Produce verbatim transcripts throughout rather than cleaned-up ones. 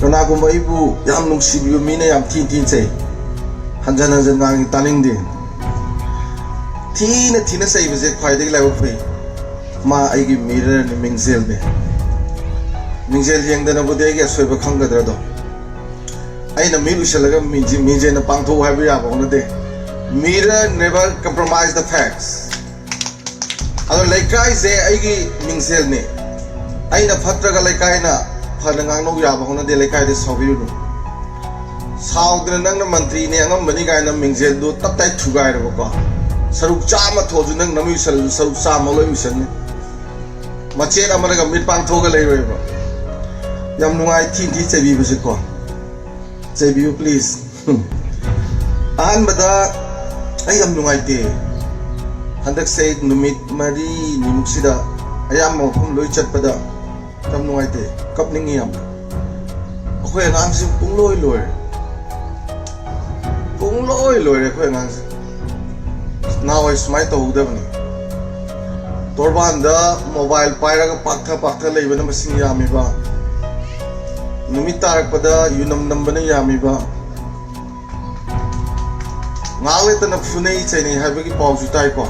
ꯀꯅꯥꯒꯨꯝꯕ ꯑꯩꯕꯨ ꯌꯥꯝ ꯅꯨꯡꯁꯤꯕꯤꯕ ꯃꯤꯅ ꯌꯥꯝ ꯊꯤꯅ ꯊꯤꯅ ꯆꯩ꯫ ꯍꯟꯖꯟ ꯍꯟꯖꯟ ꯉꯥꯡꯉꯤ, ꯇꯥꯅꯤꯡꯗꯦ꯫ ꯊꯤꯅ ꯊꯤꯅ ꯆꯩꯕꯁꯦ ꯈ꯭ꯋꯥꯏꯗꯒꯤ ꯂꯥꯏꯕꯛ ꯐꯩ꯫ ꯃꯥ ꯑꯩꯒꯤ ꯃꯤꯔꯔꯅꯤ, ꯃꯤꯡꯖꯦꯜꯅꯤ꯫ ꯃꯤꯡꯖꯦꯜ ꯌꯦꯡꯗꯅꯕꯨꯗꯤ ꯑꯩꯒꯤ ꯑꯁꯣꯏꯕ ꯈꯪꯒꯗ꯭ꯔꯗꯣ꯫ ꯑꯩꯅ ꯃꯤꯠ ꯎꯏꯁꯜꯂꯒ ꯃꯤꯡꯖꯦ-, ꯃꯤꯡꯖꯦꯜꯅ ꯄꯥꯡꯊꯣꯛꯎ ꯍꯥꯏꯕ ꯌꯥꯕ ꯍꯧꯅꯗꯦ꯫ Mirror never compromise the facts. ꯑꯗꯣ ꯂꯩꯀꯥꯏꯁꯦ ꯑꯩꯒꯤ ꯃꯤꯡꯁꯦꯜꯅꯤ꯫ ꯑꯩꯅ ꯐꯠꯇ꯭ꯔꯒ ꯂꯩꯀꯥꯏꯅ ꯐꯅ ꯉꯥꯡꯅꯧ ꯌꯥꯕ ꯍꯧꯅꯗꯦ, ꯂꯩꯀꯥꯏꯗ ꯁꯥꯎꯕꯤꯔꯨꯅꯨ꯫ ꯁꯥꯎꯗꯅ ꯅꯪꯅ ꯃꯟꯇ꯭ꯔꯤꯅꯦ, ꯑꯉꯝꯕꯅꯤ ꯀꯥꯏꯅ ꯃꯤꯡꯁꯦꯜꯗꯨ ꯇꯞ ꯇꯥꯏ ꯊꯨꯒꯥꯏꯔꯕꯀꯣ꯫ ꯁꯔꯨꯛ ꯆꯥꯝꯃ ꯊꯣꯛꯑꯁꯨ ꯅꯪ ꯅꯃꯤꯡ ꯎꯏꯁꯜꯂꯁꯨ ꯁꯔꯨꯛ ꯆꯥꯝꯃ ꯂꯣꯏ ꯎꯏꯁꯟꯅꯤ꯫ ꯃꯆꯦꯠ ꯑꯃꯅꯒ ꯃꯤꯠ ꯄꯥꯡꯊꯣꯛꯑꯒ ꯂꯩꯔꯣꯏꯕ꯫ ꯌꯥꯝ ꯅꯨꯡꯉꯥꯏ ꯊꯤ ꯊꯤ ꯆꯩꯕꯤꯕꯁꯦꯀꯣ꯫ ꯆꯩꯕꯤꯌꯨ please꯫ ꯑꯍꯥꯟꯕꯗ ꯑꯩ ꯌꯥꯝ ꯅꯨꯡꯉꯥꯏꯇꯦ꯫ ꯍꯟꯗꯛꯁꯦ ꯑꯩ ꯅꯨꯃꯤꯠ ꯃꯔꯤꯅꯤꯃꯨꯛꯁꯤꯗ ꯑꯌꯥꯝꯕ ꯃꯐꯝ ꯂꯣꯏ ꯆꯠꯄꯗ ꯌꯥꯝ ꯅꯨꯡꯉꯥꯏꯇꯦ, ꯀꯞꯅꯤꯡꯉꯤ ꯌꯥꯝꯅ꯫ ꯑꯩꯈꯣꯏ ꯑꯉꯥꯡꯁꯤꯡ ꯄꯨꯡꯂꯣꯏ ꯂꯣꯏꯔꯦ, ꯄꯨꯡꯂꯣꯏ ꯂꯣꯏꯔꯦ ꯑꯩꯈꯣꯏ ꯑꯉꯥꯡꯁꯤꯡ꯫ ꯅꯍꯥꯟꯋꯥꯏ ꯁꯨꯃꯥꯏꯅ ꯇꯧꯍꯧꯗꯕꯅꯤ꯫ ꯇꯣꯔꯕꯥꯟꯗ ꯃꯣꯕꯥꯏꯜ ꯄꯥꯏꯔꯒ ꯄꯥꯛꯊ ꯄꯥꯛꯊ ꯂꯩꯕꯅ ꯃꯁꯤꯡ ꯌꯥꯝꯃꯤꯕ, ꯅꯨꯃꯤꯠ ꯇꯥꯔꯛꯄꯗ ꯌꯨꯅꯝ ꯅꯝꯕꯅ ꯌꯥꯝꯃꯤꯕ, ꯉꯥꯏꯍꯥꯛ ꯂꯩꯇꯅ ꯐꯨꯅꯩ ꯆꯩꯅꯩ ꯍꯥꯏꯕꯒꯤ ꯄꯥꯎꯁꯨ ꯇꯥꯏꯀꯣ꯫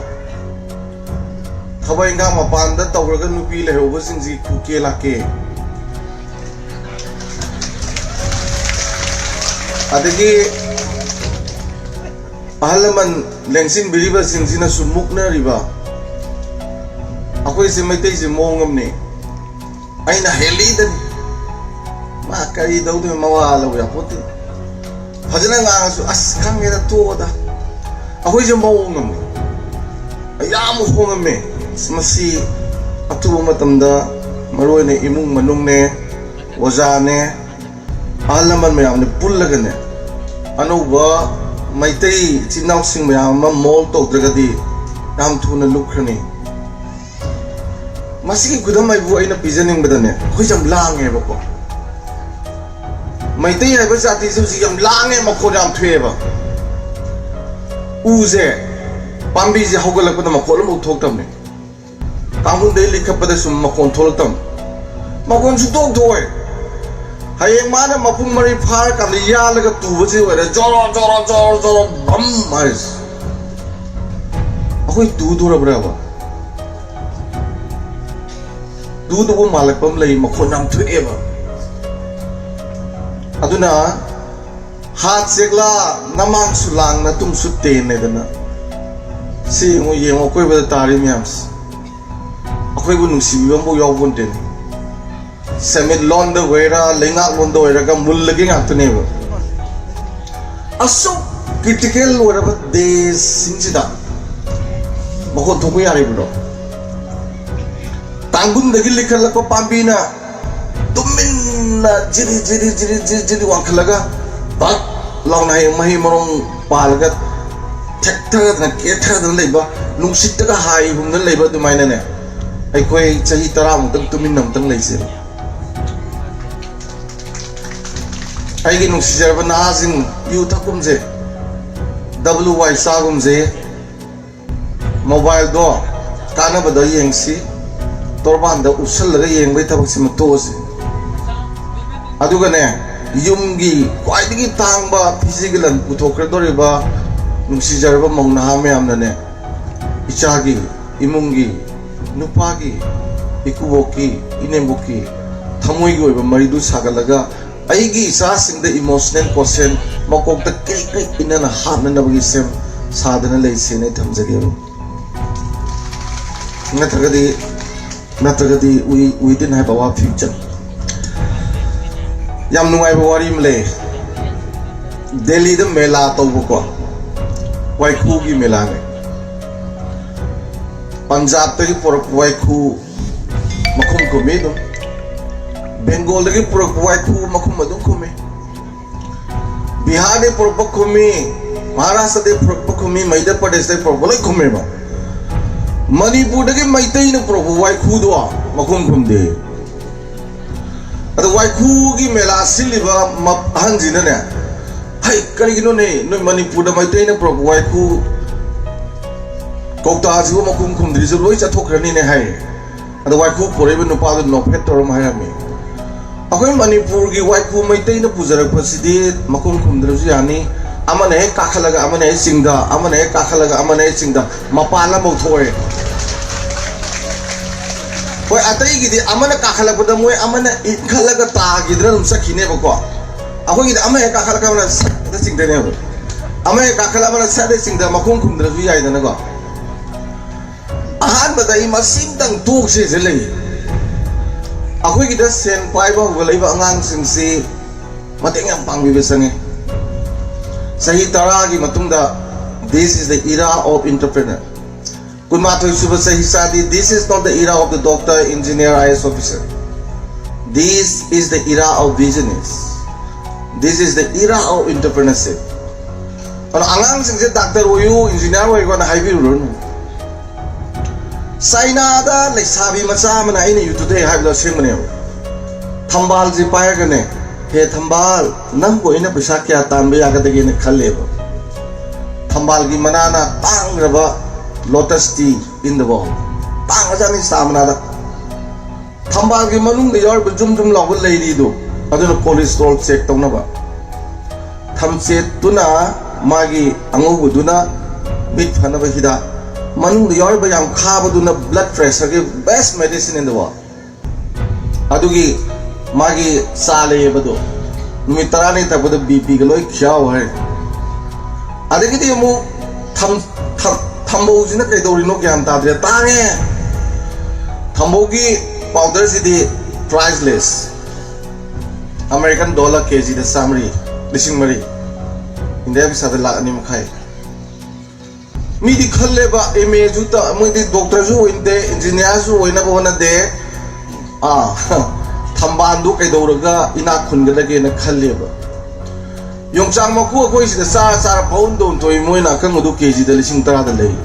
ꯊꯕꯛ ꯏꯪꯈꯥꯡ ꯃꯄꯥꯟꯗ ꯇꯧꯔꯒ ꯅꯨꯄꯤ ꯂꯩꯍꯧꯕꯁꯤꯡꯁꯤ ꯈꯨꯀꯦ ꯂꯥꯛꯀꯦ꯫ ꯑꯗꯒꯤ ꯑꯍꯜ ꯂꯃꯟ ꯂꯦꯡꯁꯤꯟꯕꯤꯔꯤꯕꯁꯤꯡꯁꯤꯅꯁꯨ ꯃꯨꯛꯅꯔꯤꯕ꯫ ꯑꯩꯈꯣꯏꯁꯦ ꯃꯩꯇꯩꯁꯦ ꯃꯑꯣꯡ ꯑꯃꯅꯤ꯫ ꯑꯩꯅ ꯍꯦꯜꯂꯤꯗꯅꯤ꯫ ꯃꯥ ꯀꯔꯤ ꯇꯧꯗꯣꯏꯅꯣ, ꯃꯋꯥ ꯂꯧ ꯌꯥꯄꯣꯠꯇꯦ꯫ ꯐꯖꯅ ꯉꯥꯡꯉꯁꯨ, "ꯑꯁ, ꯈꯪꯉꯦꯗ, ꯇꯣꯛꯑꯣꯗ"꯫ ꯑꯩꯈꯣꯏꯁꯦ ꯃꯑꯣꯡ ꯑꯃꯅꯤ꯫ ꯑꯩ ꯌꯥꯝ ꯍꯣꯡꯉꯝꯃꯦ꯫ ꯑꯁ, ꯃꯁꯤ ꯑꯊꯨꯕ ꯃꯇꯝꯗ ꯃꯔꯨ ꯑꯣꯏꯅ ꯏꯃꯨꯡ ꯃꯅꯨꯡꯅꯦ, ꯑꯣꯖꯥꯅꯦ, ꯑꯍꯜ ꯂꯃꯟ ꯃꯌꯥꯝꯅ ꯄꯨꯜꯂꯒꯅꯦ, ꯑꯅꯧꯕ ꯃꯩꯇꯩ ꯏꯆꯤꯟ ꯏꯅꯥꯎꯁꯤꯡ ꯃꯌꯥꯝ ꯑꯃ ꯃꯣꯜ ꯇꯧꯗ꯭ꯔꯒꯗꯤ ꯌꯥꯝ ꯊꯨꯅ ꯂꯨꯞꯈ꯭ꯔꯅꯤ꯫ ꯃꯁꯤꯒꯤ ꯈꯨꯗꯝ ꯑꯩꯕꯨ ꯑꯩꯅ ꯄꯤꯖꯅꯤꯡꯕꯗꯅꯦ, ꯑꯩꯈꯣꯏꯁꯦ ꯌꯥꯝ ꯂꯥꯡꯉꯦꯕꯀꯣ꯫ ꯃꯩꯇꯩ ꯍꯥꯏꯕ ꯖꯥꯇꯤꯁꯦ ꯍꯧꯖꯤꯛ ꯌꯥꯝ ꯂꯥꯡꯉꯦ, ꯃꯈꯣꯟ ꯌꯥꯝ ꯊꯣꯛꯑꯦꯕ꯫ ꯎꯁꯦ, ꯄꯥꯝꯕꯤꯁꯦ ꯍꯧꯒꯠꯂꯛꯄꯗ ꯃꯈꯣꯟ ꯑꯃꯐꯥꯎ ꯊꯣꯛꯇꯕꯅꯦ꯫ ꯀꯥꯡꯈꯨꯜꯗꯩ ꯂꯤꯈꯠꯄꯗ ꯁꯨꯝ ꯃꯈꯣꯟ ꯊꯣꯛꯂꯛꯇꯕꯅꯦ꯫ ꯃꯈꯣꯟ ꯁꯨꯡꯊꯣꯛ ꯊꯣꯛꯑꯣꯏ꯫ ꯍꯌꯦꯡ ꯃꯥꯅ ꯃꯄꯨꯡ ꯃꯔꯩ ꯐꯥꯔꯀꯥꯟꯗ ꯌꯥꯜꯂꯒ ꯇꯨꯕꯁꯤ ꯑꯣꯏꯔꯦ, ꯖꯣꯔꯣ ꯖꯣꯔꯣ ꯖꯣꯔꯣ ꯖꯣꯔꯣ ꯕꯝ ꯍꯥꯏꯁꯦ꯫ ꯑꯩꯈꯣꯏ ꯇꯨꯗꯣꯔꯕ꯭ꯔꯕ? ꯇꯨꯗꯧꯕ ꯃꯥꯜꯂꯛꯄ ꯑꯃ ꯂꯩ, ꯃꯈꯣꯟ ꯌꯥꯝ ꯊꯣꯛꯑꯦꯕ꯫ ꯑꯗꯨꯅ ꯍꯥꯠ ꯆꯦꯛꯂꯥ ꯅꯃꯥꯡꯁꯨ ꯂꯥꯡꯅ ꯇꯨꯡꯁꯨ ꯇꯦꯟꯅꯗꯅ, ꯁꯤ ꯌꯦꯡꯉꯣ, ꯌꯦꯡꯉꯣ, ꯑꯀꯣꯏꯕꯗ ꯇꯥꯔꯤ ꯃꯌꯥꯝꯁꯦ꯫ ꯑꯩꯈꯣꯏꯕꯨ ꯅꯨꯡꯁꯤꯕꯤꯕ ꯑꯃꯐꯥꯎ ꯌꯥꯎꯕ ꯅꯠꯇꯦꯅꯦ꯫ ꯁꯦꯟꯃꯤꯠꯂꯣꯟꯗ ꯑꯣꯏꯔ, ꯂꯩꯉꯥꯛꯂꯣꯟꯗ ꯑꯣꯏꯔꯒ ꯃꯨꯜꯂꯒꯦ ꯉꯥꯛꯇꯅꯦꯕ꯫ ꯑꯁꯨꯛ ꯀ꯭ꯔꯤꯇꯤꯀꯦꯜ ꯑꯣꯏꯔꯕ ꯗꯦꯁꯁꯤꯡꯁꯤꯗ ꯃꯈꯣꯟ ꯊꯣꯛꯄ ꯌꯥꯔꯤꯕ꯭ꯔꯣ? ꯇꯥꯡꯒꯨꯟꯗꯒꯤ ꯂꯤꯈꯠꯂꯛꯄ ꯄꯥꯝꯕꯤꯅ ꯇꯨꯃꯤꯟꯅ ꯖꯤꯔꯤ ꯖꯤꯔꯤ ꯖꯤꯔꯤ ꯖꯤꯔꯤ ꯖꯤꯔꯤ ꯋꯥꯡꯈꯠꯂꯒ ꯕꯛ ꯂꯥꯎꯅ ꯍꯌꯦꯡ ꯃꯍꯩ ꯃꯔꯣꯡ ꯄꯥꯜꯂꯒ ꯊꯦꯛꯊꯗꯅ ꯀꯦꯊꯗꯅ ꯂꯩꯕ, ꯅꯨꯡꯁꯤꯠꯇꯒ ꯍꯥꯏ ꯍꯨꯝꯗꯅ ꯂꯩꯕ ꯑꯗꯨꯃꯥꯏꯅꯅꯦ, ꯑꯩꯈꯣꯏ ꯆꯍꯤ ꯇꯔꯥꯃꯨꯛꯇꯪ ꯇꯨꯃꯤꯟꯅ ꯑꯃꯨꯛꯇꯪ ꯂꯩꯁꯦ꯫ ꯑꯩꯒꯤ ꯅꯨꯡꯁꯤꯖꯔꯕ ꯅꯍꯥꯁꯤꯡ, ꯌꯨ ꯊꯛꯀꯨꯝꯁꯦ, ꯗꯕꯜꯌꯨ ꯋꯥꯏ ꯆꯥꯒꯨꯝꯁꯦ, ꯃꯣꯕꯥꯏꯜꯗꯣ ꯀꯥꯟꯅꯕꯗ ꯌꯦꯡꯁꯤ, ꯇꯣꯔꯕꯥꯟꯗ ꯎꯞꯁꯜꯂꯒ ꯌꯦꯡꯕꯒꯤ ꯊꯕꯛꯁꯤꯃ ꯇꯣꯛꯑꯁꯤ꯫ ꯑꯗꯨꯒꯅꯦ, ꯌꯨꯝꯒꯤ ꯈ꯭ꯋꯥꯏꯗꯒꯤ ꯇꯥꯡꯕ ꯐꯤꯖꯤꯒꯤ ꯂꯟ ꯄꯨꯊꯣꯛꯀꯗꯧꯔꯤꯕ ꯅꯨꯡꯁꯤꯖꯔꯕ ꯃꯧ ꯅꯍꯥ ꯃꯌꯥꯝꯅꯅꯦ, ꯏꯆꯥꯒꯤ, ꯏꯃꯨꯡꯒꯤ, ꯅꯨꯄꯥꯒꯤ, ꯏꯀꯨꯕꯣꯛꯀꯤ, ꯏꯅꯦꯝꯕꯣꯛꯀꯤ ꯊꯃꯣꯏꯒꯤ ꯑꯣꯏꯕ ꯃꯔꯤꯗꯨ ꯁꯥꯒꯠꯂꯒ, ꯑꯩꯒꯤ ꯏꯆꯥꯁꯤꯡꯗ ꯏꯃꯣꯁꯅꯦꯜ ꯀꯣꯁꯦꯟ ꯃꯀꯣꯛꯇ ꯀ꯭ꯔꯤꯛ ꯀ꯭ꯔꯤꯛ ꯏꯟꯅꯅ ꯍꯥꯞꯅꯅꯕꯒꯤ ꯁꯦꯝ ꯁꯥꯗꯅ ꯂꯩꯁꯦꯅ ꯑꯩ ꯊꯝꯖꯒꯦꯕ꯫ ꯅꯠꯇ꯭ꯔꯒꯗꯤ, ꯅꯠꯇ꯭ꯔꯒꯗꯤ we, we didn't have our future. ꯌꯥꯝ ꯅꯨꯡꯉꯥꯏꯕ ꯋꯥꯔꯤ ꯑꯃ ꯂꯩ꯫ ꯗꯦꯜꯂꯤꯗ ꯃꯦꯂꯥ ꯇꯧꯕꯀꯣ, ꯋꯥꯏꯈꯨꯒꯤ ꯃꯦꯂꯥꯅꯦ꯫ ꯄꯟꯖꯥꯕꯇꯒꯤ ꯄꯨꯔꯛꯄ ꯋꯥꯏꯈꯨ ꯃꯈꯨꯝ ꯈꯨꯝꯃꯤ ꯑꯗꯨꯝ꯫ ꯕꯦꯡꯒꯣꯜꯗꯒꯤ ꯄꯨꯔꯛꯄ ꯋꯥꯏꯈꯨ ꯃꯈꯨꯝ ꯑꯗꯨꯝ ꯈꯨꯝꯃꯤ꯫ ꯕꯤꯍꯥꯔꯗꯒꯤ ꯄꯨꯔꯛꯄ ꯈꯨꯝꯃꯤ, ꯃꯍꯥꯔꯥꯁꯇ꯭ꯔꯗꯒꯤ ꯄꯨꯔꯛꯄ ꯈꯨꯝꯃꯤ, ꯃꯙ꯭ꯌ ꯄ꯭ꯔꯗꯦꯁꯇꯒꯤ ꯄꯨꯔꯛꯄ ꯂꯣꯏ ꯈꯨꯝꯃꯦꯕ꯫ ꯃꯅꯤꯄꯨꯔꯗꯒꯤ ꯃꯩꯇꯩꯅ ꯄꯨꯔꯛꯄ ꯋꯥꯏꯈꯨꯗꯣ ꯃꯈꯨꯝ ꯈꯨꯝꯗꯦ꯫ ꯑꯗꯣ ꯋꯥꯏꯈꯨꯒꯤ ꯃꯦꯂꯥ ꯁꯤꯜꯂꯤꯕ ꯃ-, ꯑꯍꯟꯁꯤꯅꯅꯦ, "ꯍꯩ, ꯀꯔꯤꯒꯤꯅꯣꯅꯦ, ꯅꯣꯏ ꯃꯅꯤꯄꯨꯔꯗ ꯃꯩꯇꯩꯅ ꯄꯨꯔꯛꯄ ꯋꯥꯏꯈꯨ ꯀꯧꯇꯥꯁꯤꯕꯨ ꯃꯈꯨꯝ ꯈꯨꯝꯗ꯭ꯔꯤꯁꯨ ꯂꯣꯏ ꯆꯠꯊꯣꯛꯈ꯭ꯔꯅꯤꯅꯦ?" ꯍꯥꯏ꯫ ꯑꯗꯣ ꯋꯥꯏꯈꯨ ꯄꯨꯔꯛꯏꯕ ꯅꯨꯄꯥꯗꯨ ꯅꯣꯛꯐꯦꯠ ꯇꯧꯔ ꯑꯃ ꯍꯥꯏꯔꯝꯃꯤ, ꯑꯩꯈꯣꯏ ꯃꯅꯤꯄꯨꯔꯒꯤ ꯋꯥꯏꯈꯨ ꯃꯩꯇꯩꯅ ꯄꯨꯖꯔꯛꯄꯁꯤꯗꯤ ꯃꯈꯨꯝ ꯈꯨꯝꯗ꯭ꯔꯁꯨ ꯌꯥꯅꯤ꯫ ꯑꯃꯅ ꯍꯦꯛ ꯀꯥꯈꯠꯂꯒ ꯑꯃꯅ ꯍꯦꯛ ꯆꯤꯡꯗ, ꯑꯃꯅ ꯍꯦꯛ ꯀꯥꯈꯠꯂꯒ ꯑꯃꯅ ꯍꯦꯛ ꯆꯤꯡꯗ, ꯃꯄꯥꯟ ꯑꯃꯐꯥꯎ ꯊꯣꯛꯑꯦ꯫ ꯍꯣꯏ, ꯑꯇꯩꯒꯤꯗꯤ ꯑꯃꯅ ꯀꯥꯈꯠꯂꯛꯄꯗ ꯃꯣꯏ ꯑꯃꯅ ꯏꯟꯈꯠꯂꯒ ꯇꯥꯈꯤꯗꯅ ꯑꯗꯨꯝ ꯆꯠꯈꯤꯅꯦꯕꯀꯣ꯫ ꯑꯩꯈꯣꯏꯒꯤꯗꯤ ꯑꯃ ꯍꯦꯛ ꯀꯥꯈꯠꯂꯒ ꯑꯃꯅ ꯁꯠ ꯍꯦꯛꯇ ꯆꯤꯡꯗꯣꯏꯅꯦꯕ꯫ ꯑꯃ ꯍꯦꯛ ꯀꯥꯈꯠꯂ ꯑꯃꯅ ꯁꯠ ꯍꯦꯛ ꯆꯤꯡꯗ, ꯃꯈꯨꯝ ꯈꯨꯝꯗ꯭ꯔꯁꯨ ꯌꯥꯏꯗꯅꯀꯣ꯫ ꯑꯍꯥꯟꯕꯗ ꯑꯩ ꯃꯁꯤꯝꯇꯪ ꯇꯣꯛꯁꯤꯁꯦ ꯂꯩ꯫ ꯑꯩꯈꯣꯏꯒꯤꯗ ꯁꯦꯟ ꯄꯥꯏꯕ ꯍꯧꯒꯠꯂꯛꯏꯕ ꯑꯉꯥꯡꯁꯤꯡꯁꯤ ꯃꯇꯦꯡ ꯌꯥꯝ ꯄꯥꯡꯕꯤꯕ ꯆꯪꯉꯤ꯫ ꯆꯍꯤ ꯇꯔꯥꯒꯤ ꯃꯇꯨꯡꯗ, this is the era of entrepreneur. ꯀꯨꯟꯃꯥꯊꯣꯏ ꯁꯨꯕ ꯆꯍꯤ ꯆꯥꯗꯤ, this is not the era of the doctor, engineer, I A S officer. This is the era of business. This is the era of entrepreneurship. ꯑꯗꯣ ꯑꯉꯥꯡꯁꯤꯡꯁꯦ doctor ꯑꯣꯏꯌꯨ, engineer ꯑꯣꯏꯌꯨꯅ ꯍꯥꯏꯕꯤꯔꯨꯔꯅꯨ꯫ ꯆꯥꯏꯅꯥꯗ ꯂꯩꯁꯥꯕꯤ ꯃꯆꯥ ꯑꯃꯅ, ꯑꯩꯅ ꯌꯨꯇ꯭ꯌꯨꯕꯇ ꯍꯥꯏꯕꯗꯣ ꯑꯁꯦꯡꯕꯅꯦꯕ, ꯊꯝꯕꯥꯜꯁꯦ ꯄꯥꯏꯔꯒꯅꯦ, "ꯍꯦ ꯊꯝꯕꯥꯜ, ꯅꯪꯕꯨ ꯑꯩꯅ ꯄꯩꯁꯥ ꯀꯌꯥ ꯇꯥꯟꯕ ꯌꯥꯒꯗꯒꯦꯅ ꯈꯜꯂꯦꯕ"꯫ ꯊꯝꯕꯥꯜꯒꯤ ꯃꯅꯥꯅ ꯇꯥꯡꯈ꯭ꯔꯕ lotus tea in the world꯫ ꯇꯥꯡꯉꯖꯥꯠꯅꯤ ꯆꯥ ꯃꯅꯥꯗ꯫ ꯊꯝꯕꯥꯜꯒꯤ ꯃꯅꯨꯡꯗ ꯌꯥꯎꯔꯤꯕ ꯖꯨꯝ ꯖꯨꯝ ꯂꯥꯎꯕ ꯂꯩꯔꯤꯗꯨ, ꯑꯗꯨꯅ cholesterol check ꯇꯧꯅꯕ꯫ ꯊꯝꯆꯦꯠꯇꯨꯅ ꯃꯥꯒꯤ ꯑꯉꯧꯕꯗꯨꯅ ꯃꯤꯠ ꯐꯅꯕ ꯍꯤꯗꯥꯛ, ꯃꯅꯨꯡꯗ ꯌꯥꯎꯔꯤꯕ ꯌꯥꯝ ꯈꯥꯕꯗꯨꯅ blood pressureꯒꯤ best medicine in the world꯫ ꯑꯗꯨꯒꯤ ꯃꯥꯒꯤ ꯆꯥ ꯂꯩꯌꯦꯕꯗꯣ, ꯅꯨꯃꯤꯠ ꯇꯔꯥꯅꯤ ꯊꯛꯄꯗ B Pꯒ ꯂꯣꯏ ꯈ꯭ꯌꯥꯎ ꯍꯥꯏ꯫ ꯑꯗꯒꯤꯗꯤ ꯑꯃꯨꯛ ꯊꯝ-, ꯊꯝ-, ꯊꯝꯕꯧꯁꯤꯅ ꯀꯩꯗꯧꯔꯤꯅꯣ ꯒ꯭ꯌꯥꯟ ꯇꯥꯗ꯭ꯔꯦ, ꯇꯥꯡꯉꯦ꯫ ꯊꯝꯕꯧꯒꯤ powderꯁꯤꯗꯤ priceless꯫ American dollar ꯀꯦꯖꯤꯗ ꯆꯥꯝꯃꯔꯤ, ꯂꯤꯁꯤꯡ ꯃꯔꯤ꯫ ꯏꯟꯗꯤꯌꯥ ꯄꯩꯁꯥꯗ ꯂꯥꯛ ꯑꯅꯤ ꯃꯈꯥꯏ꯫ ꯃꯤꯗꯤ ꯈꯜꯂꯦꯕ, MAꯁꯨ ꯇ-, ꯃꯣꯏꯗꯤ doctorꯁꯨ ꯑꯣꯏꯗꯦ, engineerꯁꯨ ꯑꯣꯏꯅꯕ ꯍꯣꯠꯅꯗꯦ꯫ ꯑꯥ, ꯊꯝꯕꯥꯜꯗꯨ ꯀꯩꯗꯧꯔꯒ ꯏꯅꯥꯛ ꯈꯨꯟꯒꯗꯒꯦꯅ ꯈꯜꯂꯦꯕ꯫ ꯌꯣꯡꯆꯥꯛ ꯃꯀꯨ ꯑꯩꯈꯣꯏ ꯁꯤꯗ ꯆꯥꯔ ꯆꯥꯔ ꯄꯥꯎꯟꯗ ꯑꯣꯟꯊꯣꯛꯏ, ꯃꯣꯏꯅ ꯑꯀꯪꯕꯗꯨ ꯀꯦꯖꯤꯗ ꯂꯤꯁꯤꯡ ꯇꯔꯥꯗ ꯂꯩ꯫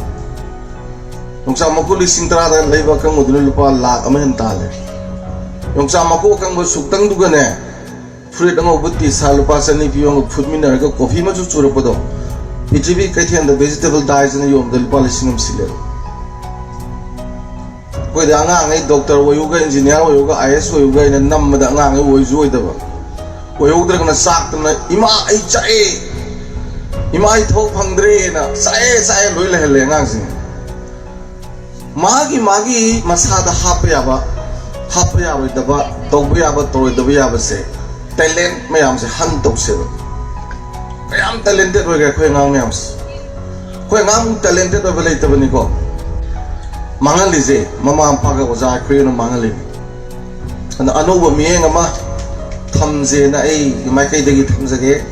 ꯌꯣꯡꯆꯥꯛ ꯃꯀꯨ ꯂꯤꯁꯤꯡ ꯇꯔꯥꯗ ꯂꯩꯕ ꯑꯀꯪꯕꯗꯨꯅ ꯂꯨꯄꯥ ꯂꯥꯛ ꯑꯃ ꯍꯦꯟꯅ ꯇꯥꯜꯂꯦ꯫ ꯌꯣꯡꯆꯥꯛ ꯃꯀꯨ ꯑꯀꯪꯕ ꯁꯨꯛꯇꯪꯗꯨꯒꯅꯦ, ꯐꯨꯔꯤꯠ ꯑꯉꯧꯕ T-shirt ꯂꯨꯄꯥ ꯆꯅꯤ ꯄꯤꯕ ꯑꯃꯒ ꯐꯨꯠꯃꯤꯟꯅꯔꯒ ꯀꯣꯐꯤ ꯃꯆꯨ ꯆꯨꯔꯛꯄꯗꯣ, ꯄ꯭ꯔꯤꯊꯤꯕꯤ ꯀꯩꯊꯦꯜꯗ vegetable dyeꯁꯤꯅ ꯌꯣꯟꯕꯗ ꯂꯨꯄꯥ ꯂꯤꯁꯤꯡ ꯑꯃ ꯁꯤꯠꯂꯦꯕ꯫ ꯑꯩꯈꯣꯏꯗ ꯑꯉꯥꯡꯉꯩ ꯗꯣꯛꯇꯔ ꯑꯣꯏꯌꯨꯒ, ꯏꯟꯖꯤꯅꯤꯌꯥꯔ ꯑꯣꯏꯌꯨꯒ, ꯑꯥꯏ ꯑꯦꯁ ꯑꯣꯏꯌꯨꯒ ꯑꯩꯅ ꯅꯝꯕꯗ ꯑꯉꯥꯡꯉꯩ ꯑꯣꯏꯁꯨ ꯑꯣꯏꯗꯕ, ꯑꯣꯏꯍꯧꯗ꯭ꯔꯒꯅ ꯆꯥꯛꯇꯅ, "ꯏꯃꯥ, ꯑꯩ ꯆꯥꯛꯑꯦ, ꯏꯃꯥ, ꯑꯩ ꯊꯕꯛ ꯐꯪꯗ꯭ꯔꯦꯅ ꯆꯥꯛꯑꯦ ꯆꯥꯛꯑꯦ ꯂꯣꯏ ꯂꯩꯍꯜꯂꯦ ꯑꯉꯥꯡꯁꯤꯡ꯫ ꯃꯥꯒꯤ ꯃꯥꯒꯤ ꯃꯁꯥꯗ ꯍꯥꯞꯄ ꯌꯥꯕ, ꯍꯥꯞꯄ ꯌꯥꯔꯣꯏꯗꯕ, ꯇꯧꯕ ꯌꯥꯕ ꯇꯧꯔꯣꯏꯗꯕ ꯌꯥꯕꯁꯦ ꯇꯦꯂꯦꯟ ꯃꯌꯥꯝꯁꯦ ꯍꯟ ꯇꯧꯁꯦꯕ꯫ ꯀꯌꯥꯝ ꯇꯦꯂꯦꯟꯇꯦꯠ ꯑꯣꯏꯒꯦ ꯑꯩꯈꯣꯏ ꯑꯉꯥꯡ ꯃꯌꯥꯝꯁꯦ? ꯑꯩꯈꯣꯏ ꯑꯉꯥꯡ ꯇꯦꯂꯦꯟꯇꯦꯠ ꯑꯣꯏꯕ ꯂꯩꯇꯕꯅꯤꯀꯣ ꯃꯥꯡꯍꯜꯂꯤꯁꯦ꯫ ꯃꯃꯥ ꯃꯄꯥꯒ ꯑꯣꯖꯥ ꯑꯩꯈꯣꯏꯅ ꯃꯥꯡꯍꯜꯂꯤꯅꯤ꯫ ꯑꯗ ꯑꯅꯧꯕ ꯃꯤꯠꯌꯦꯡ ꯑꯃ ꯊꯝꯖꯦꯅ ꯑꯩ ꯃꯥꯏꯀꯩꯗꯒꯤ ꯊꯝꯖꯒꯦ꯫